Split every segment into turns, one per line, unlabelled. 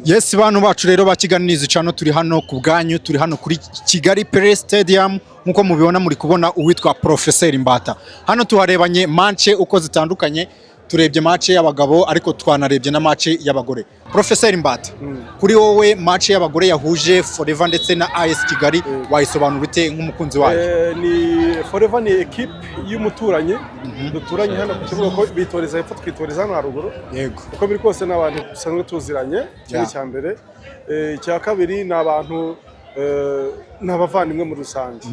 Yes, bantu bacu rero ba Kigali News Channel, turi hano ku bwanyu, turi hano kuri Kigali Pele Stadium. Nkuko mubibona, muri kubona uwitwa Professeur Mbata. Hano tuharebanye match uko zitandukanye, turebye match y'abagabo ariko twanarebye na match y'abagore. Professeur Mbata, kuri wowe match y'abagore yahuje Forever ndetse na AS Kigali wayisobanura ute nk'umukunzi wayo?
Ni Forever, ni ekipe y'umuturanyi duturanye hano ku kibuga, ko bitoreza hepfo, twitoreza hano haruguru. Uko biri kose ni abantu dusanzwe tuziranye, icyo ni icya mbere. Icya kabiri ni abantu, ni abavandimwe muri rusange.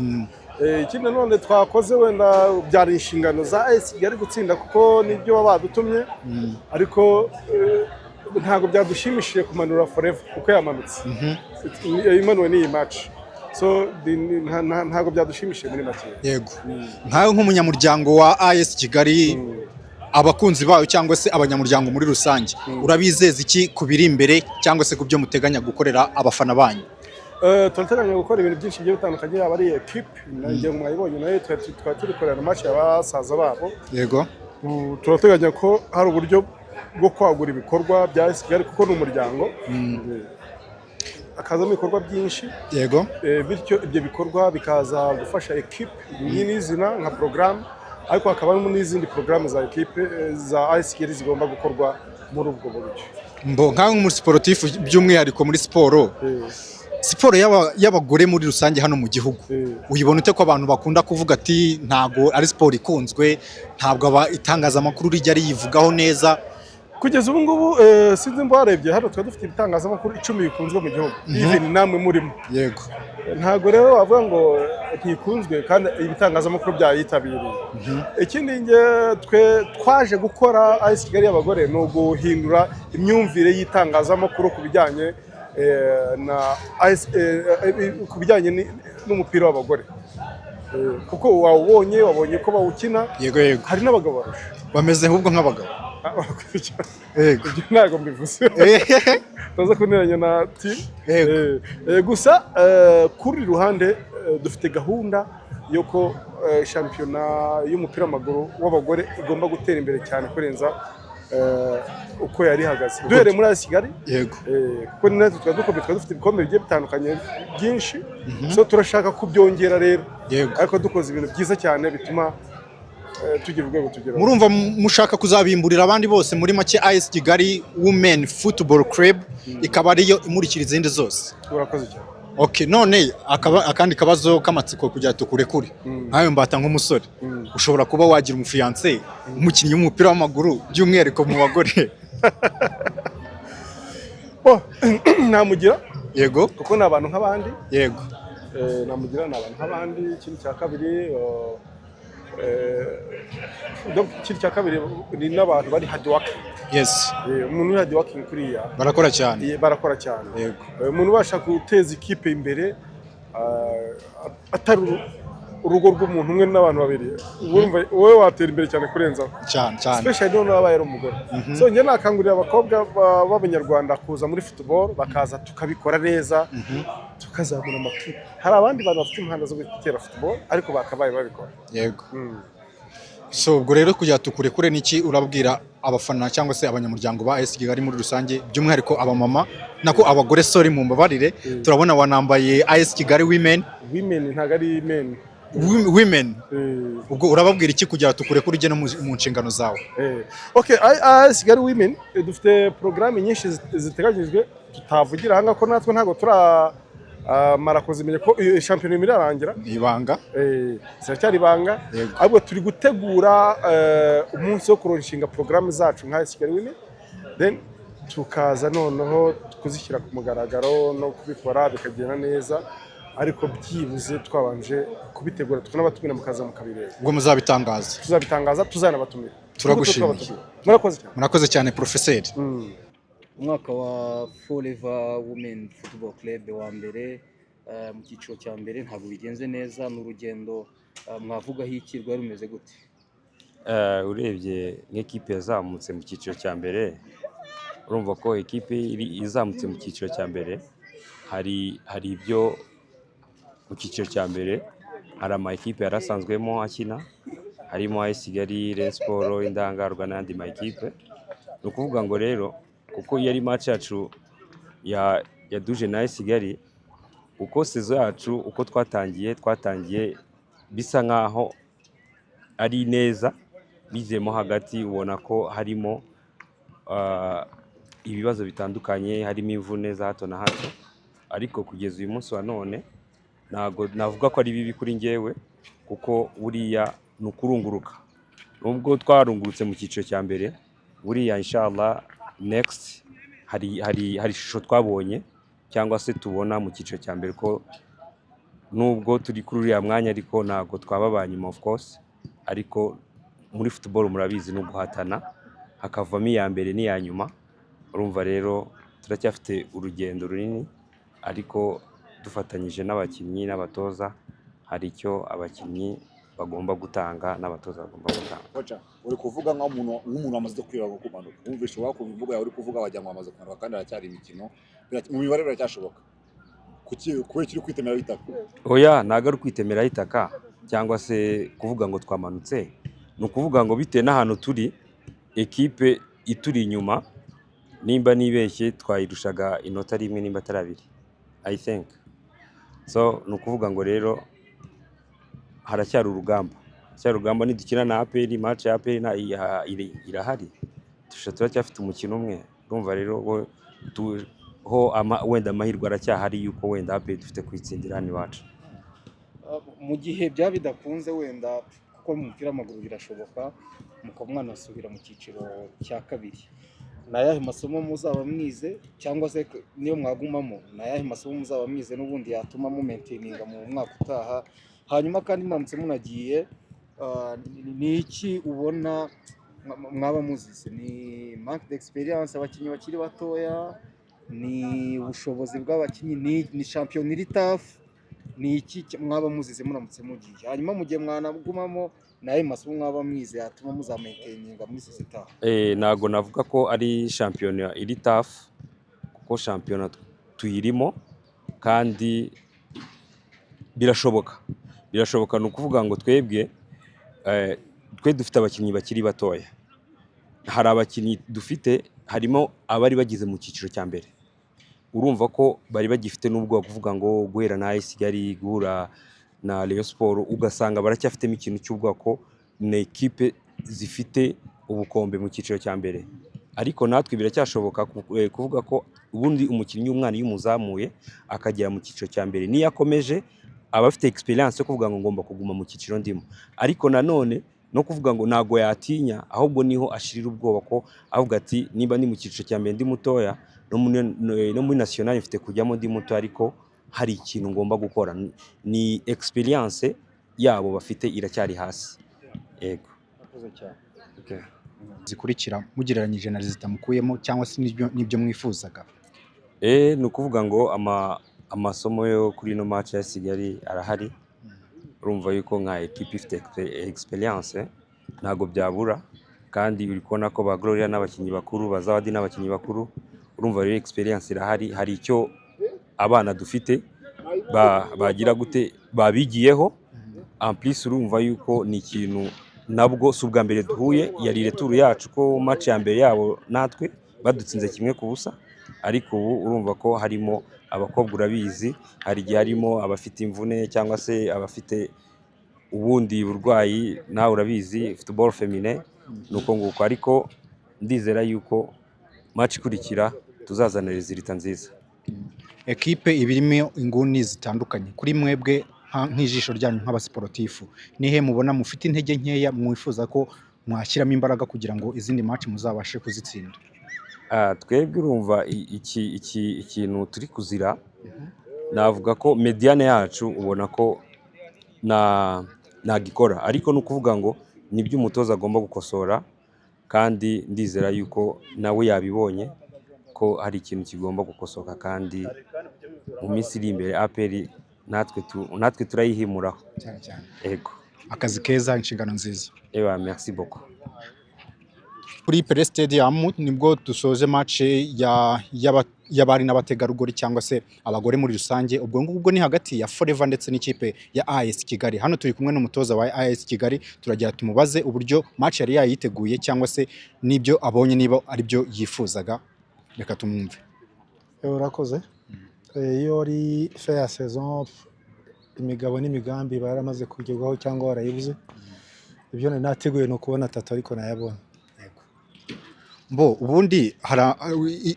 Ikindi nanone twakoze, wenda byari inshingano za AS Kigali gutsinda kuko nibyo baba badutumye, ariko ntabwo byadushimishije kumanura Forever kuko yamanutse, imanuwe n'iyi match, so ntabwo byadushimishije muri make.
Yego, nkawe nk'umunyamuryango wa AS Kigali, abakunzi bayo cyangwa se abanyamuryango muri rusange, urabizeza iki ku biri imbere cyangwa se ku byo muteganya gukorera abafana banyu?
Turateganya gukora ibintu byinshi bigiye bitandukanye, yaba ari ekipe ngira ngo mwayibonye nayo, twari turi korera match ya basaza babo. Ubu turateganya ko hari uburyo bwo kwagura ibikorwa bya AS Kigali kuko ni umuryango, hakazamo ibikorwa byinshi. Bityo ibyo bikorwa bikaza gufasha ekipe nyirizina nka porogaramu, ariko hakabamo n'izindi porogaramu za ekipe, za AS Kigali zigomba gukorwa muri ubwo buryo.
Mbo nkawe nk'umusiporutifu, by'umwihariko muri siporo, siporo y'abagore muri rusange hano mu gihugu, uyibona ute, ko abantu bakunda kuvuga ati ntabwo ari siporo ikunzwe, ntabwo aba itangazamakuru rijya riyivugaho neza?
Kugeza ubu ngubu, sinzi mba warebye hano, tuba dufite ibitangazamakuru 10 bikunzwe mu gihugu, even namwe murimo. Ntabwo rero wavuga ngo ntikunzwe kandi ibitangazamakuru byayitabiriye. Ikindi nge twe twaje gukora AS Kigali y'abagore ni uguhindura imyumvire y'itangazamakuru ku bijyanye na AS, ku bijyanye n'umupira w'abagore. Kuko wawubonye, wabonye ko bawukina.
Yego yego.
Hari n'abagabo barusha.
Bameze ahubwo nk'abagabo.
Ah, barakoze cyane.
Yego.
Ibyo ntabwo mbivuze, utaza kunteranya na team. Gusa kuri ruhande, dufite gahunda y'uko shampiyona y'umupira w'amaguru w'abagore igomba gutera imbere cyane kurenza uko yari ihagaze, duhereye muri AS Kigali. Kuko ni natwe twari dukomeye, twari dufite ibikombe bigiye bitandukanye byinshi, so turashaka kubyongera rero, ariko dukoze ibintu byiza cyane bituma tugira urwego tugeraho.
Murumva mushaka kuzabimburira abandi bose muri make, AS Kigali Women Football Club ikaba ariyo imurikira izindi zose.
Urakoze cyane.
Okay, none akaba akandi kabazo k'amatsiko kugira tukurekure. Nkawe Mbata nk'umusore, ushobora kuba wagira umufiancé umukinnyi w'umupira w'amaguru, by'umwihariko mu bagore?
Oh, namugira kuko ni abantu nk'abandi. Namugira, ni abantu nk'abandi. Ikindi cya kabiri, donc ikindi cya kabiri ni n'abantu bari hard working. Umuntu uri hard working kuriya,
Barakora cyane.
Barakora cyane. Umuntu ubasha guteza ikipe imbere, atari urugo rw'umuntu umwe n'abantu babiri, urumva wowe watera imbere cyane kurenzaho.
Cyane cyane.
Especially noneho abaye ari umugore. So njye nakangurira abakobwa b'abanyarwanda kuza muri football, bakaza tukabikora neza, tukazamura amakipe. Hari abandi bantu bafite impano zo gutera football ariko bakabaye babikora.
So ubwo rero kugira tukurekure, niki urabwira abafana cyangwa se abanyamuryango ba AS Kigali muri rusange, by'umwihariko abamama, nako abagore, sorry, mumbabarire? Turabona wanambaye AS Kigali Women.
Women, ntabwo ari men.
Women. Ubwo urababwira iki kugira tukurekure ujye no mu nshingano zawe?
Okay, AS Kigali Women, dufite porogaramu nyinshi ziteganyijwe tutavugira aha ngaha ko natwe ntabwo turamara kuzimenya ko iyo shampiyona irimo irarangira.
Ni ibanga.
Ziracyari ibanga. Ahubwo turi gutegura umunsi wo kulaunchinga porogaramu zacu nka AS Kigali Women, then tukaza noneho kuzishyira ku mugaragaro no kubikora bikagenda neza, ariko byibuze twabanje kubitegura, tukanabatumira mukaza mukabireba.
Ubwo muzabitangaza.
Tuzabitangaza, tuzanabatumira.
Turagushimiye.
Twabatumira. Murakoze cyane.
Murakoze cyane, professeur.
Umwaka wa Forever Women Football Club wa mbere, mu cyiciro cya mbere ntabwo bigenze neza. Ni urugendo, mwavugaho iki? Rwari rumeze gute?
Urebye nk'ekipe yazamutse mu cyiciro cya mbere, urumva ko ekipe izamutse mu cyiciro cya mbere, hari ibyo mu cyiciro cya mbere, hari ama ekipe yari asanzwemo akina, harimo AS Kigali, Rayon Sports, Indahangarwa n'andi ma ekipe. Ni ukuvuga ngo rero kuko iyo ari match yacu Ya duje na AS Kigali, uko saison yacu, uko twatangiye bisa nkaho ari neza, bizemo hagati ubona ko harimo ibibazo bitandukanye, harimo imvune za hato na hato. Ariko kugeza uyu munsi wa none ntabwo navuga ko ari bibi kuri njyewe, kuko buriya ni ukurunguruka. Nubwo twarungurutse mu cyiciro cya mbere, buriya inshallah next hari ishusho twabonye cyangwa se tubona mu cyiciro cya mbere, ko nubwo turi kuri uriya mwanya ariko ntabwo twaba ba nyuma, of course. Ariko muri football murabizi, ni uguhatana hakavamo iya mbere n'iya nyuma. Urumva rero turacyafite urugendo runini, ariko dufatanyije n'abakinnyi n'abatoza, hari icyo abakinnyi bagomba gutanga n'abatoza bagomba gutanga.
Koca, uri kuvuga nk'umuntu wamaze kwira kumanuka. Wumvishe wakumva imvugo yawe uri kuvuga wagira ngo wamaze kumanuka, kandi haracyari imikino. Mu mibare biracyashoboka. Kuki, kubera uri kwitemera itaka?
Oya, ntabwo ari ukwitemeraho itaka cyangwa se kuvuga ngo twamanutse. Ni ukuvuga ngo bitewe n'ahantu turi, ekipe ituri inyuma, nimba nibeshye, twayirushaga inota rimwe nimba atari abiri, I think so. Ni ukuvuga ngo rero haracyari urugamba, haracyari urugamba. Nidukina na APR, match ya APR irahari, turacyafite umukino umwe. Urumva rero ho wenda amahirwe aracyahari yuko wenda APR dufite kuyitsindira hano iwacu.
Mu gihe byaba bidakunze wenda, kuko mu mupira w'amaguru birashoboka, mukaba mwanasubira mu cyiciro cya kabiri, ni ayahe masomo muzaba mwize, cyangwa se niyo mwagumamo, ni ayahe masomo muzaba mwize n'ubundi yatuma mumaintaininga mu mwaka utaha? Hanyuma kandi muramutse munagiye, ni iki ubona mwaba muzize? Ni manque d'expérience, abakinnyi bakiri batoya? Ni ubushobozi bw'abakinnyi? Ni shampiyona iri tough? Ni iki mwaba muzize muramutse mugiye? Hanyuma mu gihe mwanagumamo, ni ayahe masomo mwaba mwize yatuma muzamaintaininga muri saison itaha?
Ntabwo navuga ko ari shampiyona iri tough, kuko shampiyona tuyirimo kandi birashoboka, birashoboka. Ni ukuvuga ngo twebwe twe dufite abakinnyi bakiri batoya. Hari abakinnyi dufite, harimo abari bageze mu cyiciro cya mbere. Urumva ko bari bagifite n'ubwoba kuvuga ngo guhera na AS Kigali, guhura na Rayon Sport, ugasanga baracyafitemo ikintu cy'ubwoba ko ni ekipe zifite ubukombe mu cyiciro cya mbere. Ariko natwe biracyashoboka kuvuga ko ubundi umukinnyi w'umwana iyo umuzamuye akagera mu cyiciro cya mbere, niyo akomeje aba afite experience yo kuvuga ngo ngomba kuguma mu cyiciro ndimo. Ariko nanone no kuvuga ngo ntabwo yatinya, ahubwo niho ashirira ubwoba, ko avuga ati niba ndi mu cyiciro cya mbere ndi mutoya, no muri national mfite kujyamo ndi muto, ariko hari ikintu ngomba gukora. Ni experience yabo bafite iracyari hasi, yego.
Murakoze cyane.
Okay.
Zikurikira mugereranyije na résultat mukuyemo cyangwa se n'ibyo mwifuzaga?
Ni ukuvuga ngo amasomo yo kuri ino match ya Kigali arahari. Urumva yuko nka ekipe ifite experience ntabwo byabura, kandi uri kubona ko ba Gloria n'abakinnyi bakuru, ba Zawadi n'abakinnyi bakuru. Urumva rero experience irahari. Hari icyo abana dufite bagira gute babigiyeho. En plus urumva yuko ni ikintu nabwo si ubwa mbere duhuye, yari retour yacu, ko match ya mbere yabo natwe badutsinze 1-0. Ariko ubu urumva ko harimo abakobwa, urabizi, hari igihe harimo abafite imvune cyangwa se abafite ubundi burwayi, nawe urabizi football féminin ni uko nguko. Ariko ndizera yuko match ikurikira tuzazana résultat nziza.
Ekipe iba irimo inguni zitandukanye. Kuri mwebwe nk'ijisho ryanyu nk'abasiporutifu, nihe mubona mufite intege nkeya mwifuza ko mwashyiramo imbaraga kugira ngo izindi match muzabashe kuzitsinda?
Twebwe urumva iki ikintu turi kuzira, navuga ko médiane yacu ubona ko na ntabwo ikora. Ariko ni ukuvuga ngo nibyo umutoza agomba gukosora, kandi ndizera yuko nawe yabibonye ko hari ikintu kigomba gukosoka, kandi mu minsi iri imbere APR natwe turayihimuraho.
Cyane cyane.
Ego.
Akazi keza, inshingano nziza.
Ewa, merci beaucoup.
Kuri Pele Stadium nibwo dusoje match y'abari n'abategarugori cyangwa se abagore muri rusange. Ubwo ngubwo ni hagati ya Forever ndetse n'ikipe ya AS Kigali. Hano turi kumwe n'umutoza wa AS Kigali, turagira tumubaze uburyo match yari yayiteguye cyangwa se n'ibyo abonye, niba ari byo yifuzaga. Reka tumwumve.
Urakoze. Iyo ari fin ya saison, imigabo n'imigambi iba yaramaze kugerwaho cyangwa warayibuze. Ibyo nari nateguye ni ukubona atatu, ariko nayabonye.
Mbo ubundi hari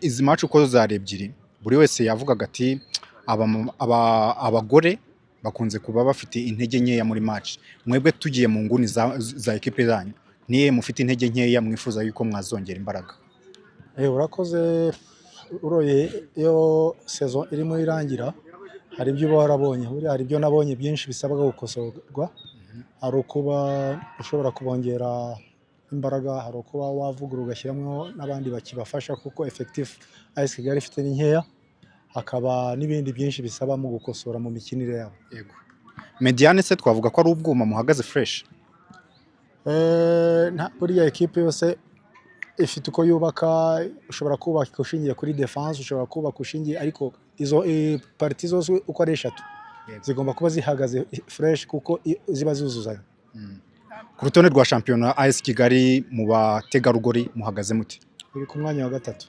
izi match uko zari ebyiri, buri wese yavugaga ati abagore bakunze kuba bafite intege nkeya muri match. Mwebwe tugiye mu nguni za ekipe zanyu, niye mufite intege nkeya mwifuza yuko mwazongera imbaraga?
Urakoze. Uroye iyo saison irimo irangira, hari ibyo uba warabonye. Buriya hari ibyo nabonye byinshi bisabwa gukosorwa. Hari ukuba ushobora kubongera imbaraga, hari ukuba wavugurura ugashyiramo n'abandi bakibafasha, kuko effectif AS Kigali ifite ni nkeya, hakaba n'ibindi byinshi bisaba mu gukosora mu mikinire yabo.
Yego. Médiane se twavuga ko ari ubwuma, muhagaze fresh?
Buriya ekipe yose ifite uko yubaka. Ushobora kubaka ushingiye kuri defense, ushobora kubaka ushingiye, ariko izo parties zose uko ari eshatu zigomba kuba zihagaze fresh, kuko ziba zuzuzanya.
Ku rutonde rwa shampiyona, AS Kigali mu bategarugori muhagaze mute?
Uri ku mwanya wa gatatu.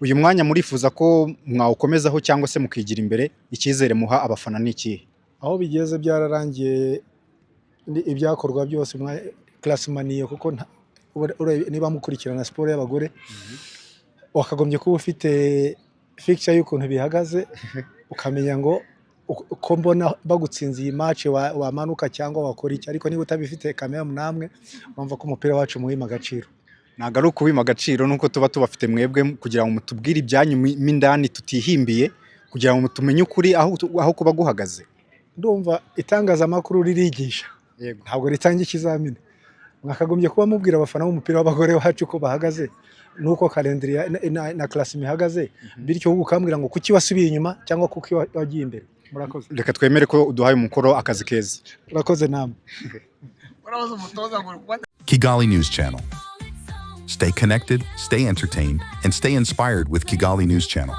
Uyu mwanya murifuza ko mwawukomezaho cyangwa se mukigira imbere? Icyizere muha abafana ni ikihe?
Aho bigeze byararangiye, ni ibyakorwa byose classement niyo, kuko niba mukurikirana siporo y'abagore, wakagombye kuba ufite picture y'ukuntu bihagaze, ukamenya ngo uko mbona bagutsinze iyi match wamanuka cyangwa wakora iki. Ariko niba utabifite kamera, namwe urumva ko umupira wacu muwima agaciro.
Ntabwo ari ukuwima agaciro, nuko tuba tubafite mwebwe kugira ngo mutubwire ibyanyu mo indani tutihimbiye, kugira ngo tumenye ukuri aho kuba guhagaze.
Ndumva itangazamakuru ririgisha, ntabwo ritanga ikizamini. Mwakagombye kuba mubwira abafana b'umupira w'abagore wacu uko bahagaze n'uko calendrier na classement ihagaze, bityo wowe ukambwira ngo kuki wasubiye inyuma cyangwa kuki wagiye imbere. Murakoze.
Reka twemere ko uduhaye umukoro. Akazi keza.
Murakoze namwe.
Kigali News Channel. Stay connected, stay entertained, and stay inspired with Kigali News Channel.